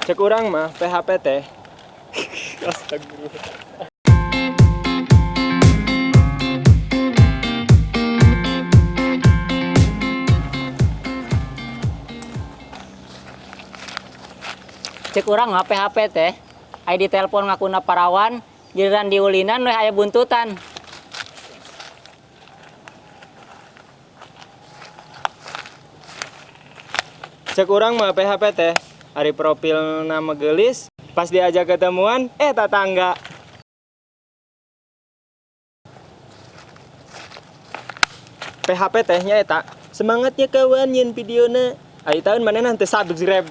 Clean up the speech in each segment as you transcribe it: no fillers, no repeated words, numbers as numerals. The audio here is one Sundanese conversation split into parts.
Cek urang mah PHP teh. Astagfirullah. Cek urang mah PHP teh. Aya di telepon ngakuna parawan, giliran diulinan weh aya buntutan. Cek urang mah PHP teh. Ari profil nama gelis, pas diajak ketemuan, eh tetangga. PHP teh nya eta. Semangatnya kawan nyeun videona. Ari tahun manehna teu subscribe.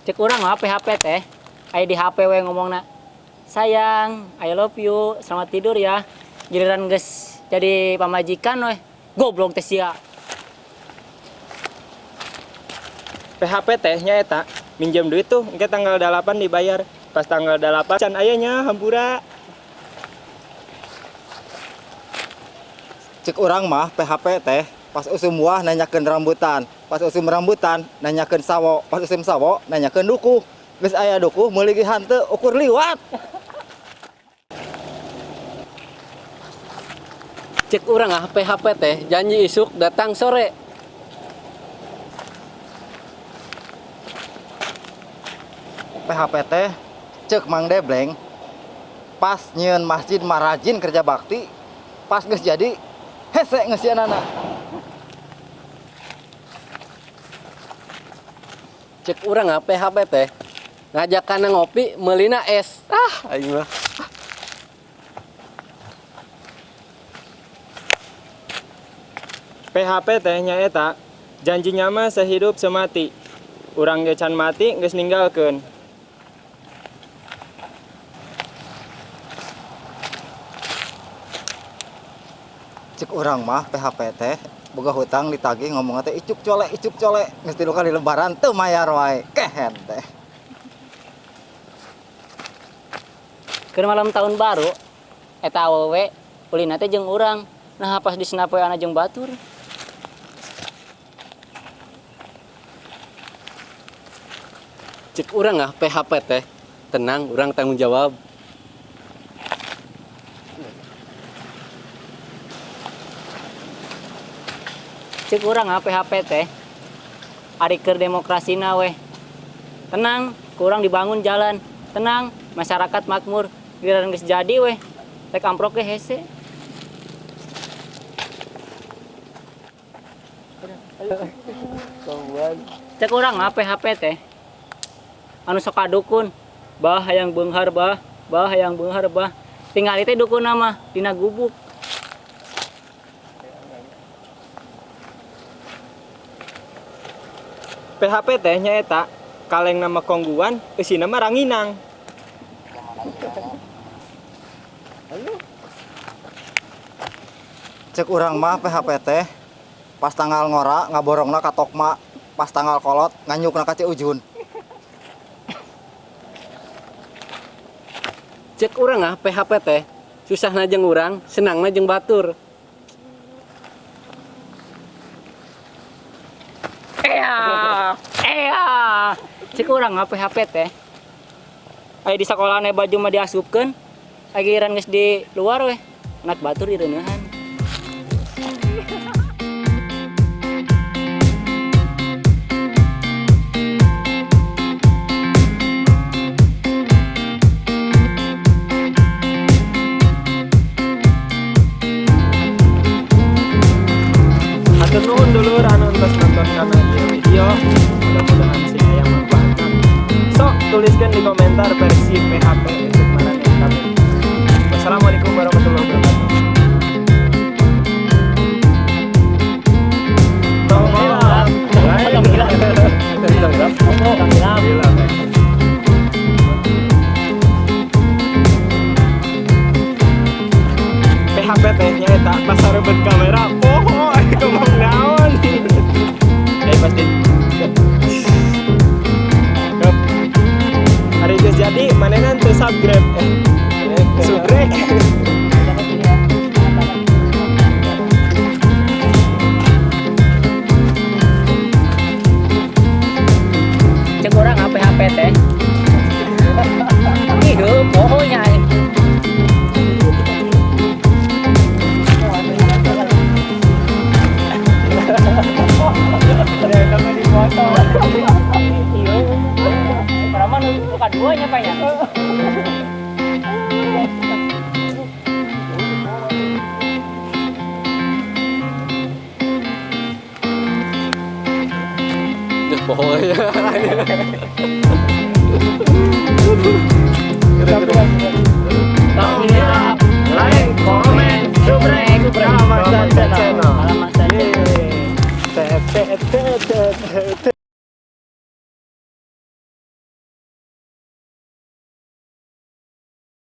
Cek urang mah PHP teh. Aya di HP we ngomongna. Sayang, I love you, selamat tidur ya. Giliran geus jadi pamajikan weh. Goblok teh sia. PHP teh nya eta. Minjem duit tuh engke tanggal 8 dibayar. Pas tanggal 8 can aya nya hampura. Cek urang mah PHP teh pas usum buah nanyakeun rambutan, pas usum rambutan nanyakeun sawo, pas usum sawo nanyakeun dukuh. Geus aya dukuh meuli ge hanteu ukur liwat. Cek urang ah PHP teh janji isuk datang sore. PHP teh cek Mang Debleng pas nyieun masjid mah rajin kerja bakti, pas geus jadi hese ngeusianana. Cek urang ah PHP teh ngajakan ngopi meulina es. Ah, aing mah. PHP teh nya eta. Janjinya mah sehidup semati. Urang ge can mati geus ninggalkeun. Cek urang mah PHP teh boga hutang ditagih ngomongna teh icuk cole geus 3 kali lebaran teu mayar wae kehen teh. Keur malam tahun baru eta awewe ulina teh jeung urang. Nah pas disina poeana jeung batur. Cek urang ah PHP teh tenang urang tanggung jawab. Cek urang ah PHP teh ari keur demokrasina weh. Tenang, kurang dibangun jalan. Tenang, masyarakat makmur. Giliran geus jadi weh, rek amprok ge hese. Cek urang ah PHP teh anu sok kadukun, bah hayang beunghar bah, bah hayang beunghar bah. Tingali teh dukun mah dina gubuk. PHP teh nya eta kaleng nama kongguan eusina mah ranginang. Cek urang mah PHP teh pas tanggal ngora ngaborongna ka Tokma, pas tanggal kolot nganyukna ka Ciujun. Cek urang ah PHP teh susahna jeung urang, senangna jeung batur. Ea, ea. Cek urang ah PHP teh. Aya di sakolahna baju mah diasupkeun, aya giliran geus di luar weh, anak batur direuneuhan. Hatur nuhun dulur anu entos nonton kana ieu video. Mudah-mudahan sing aya manfaatna. Sok tuliskan di komentar versi PHP cek maraneh kabeh. Wassalamualaikum warahmatullahi wabarakatuh. Tong hilap. Tong hilap. Tong hilap. Tong hilap. Hilap. PHP teh nya eta pas sarebeut kamera poho ngomong naon. Pasti. Hari geus jadi manehna teu subscribe. Subrek. Ya. Tapi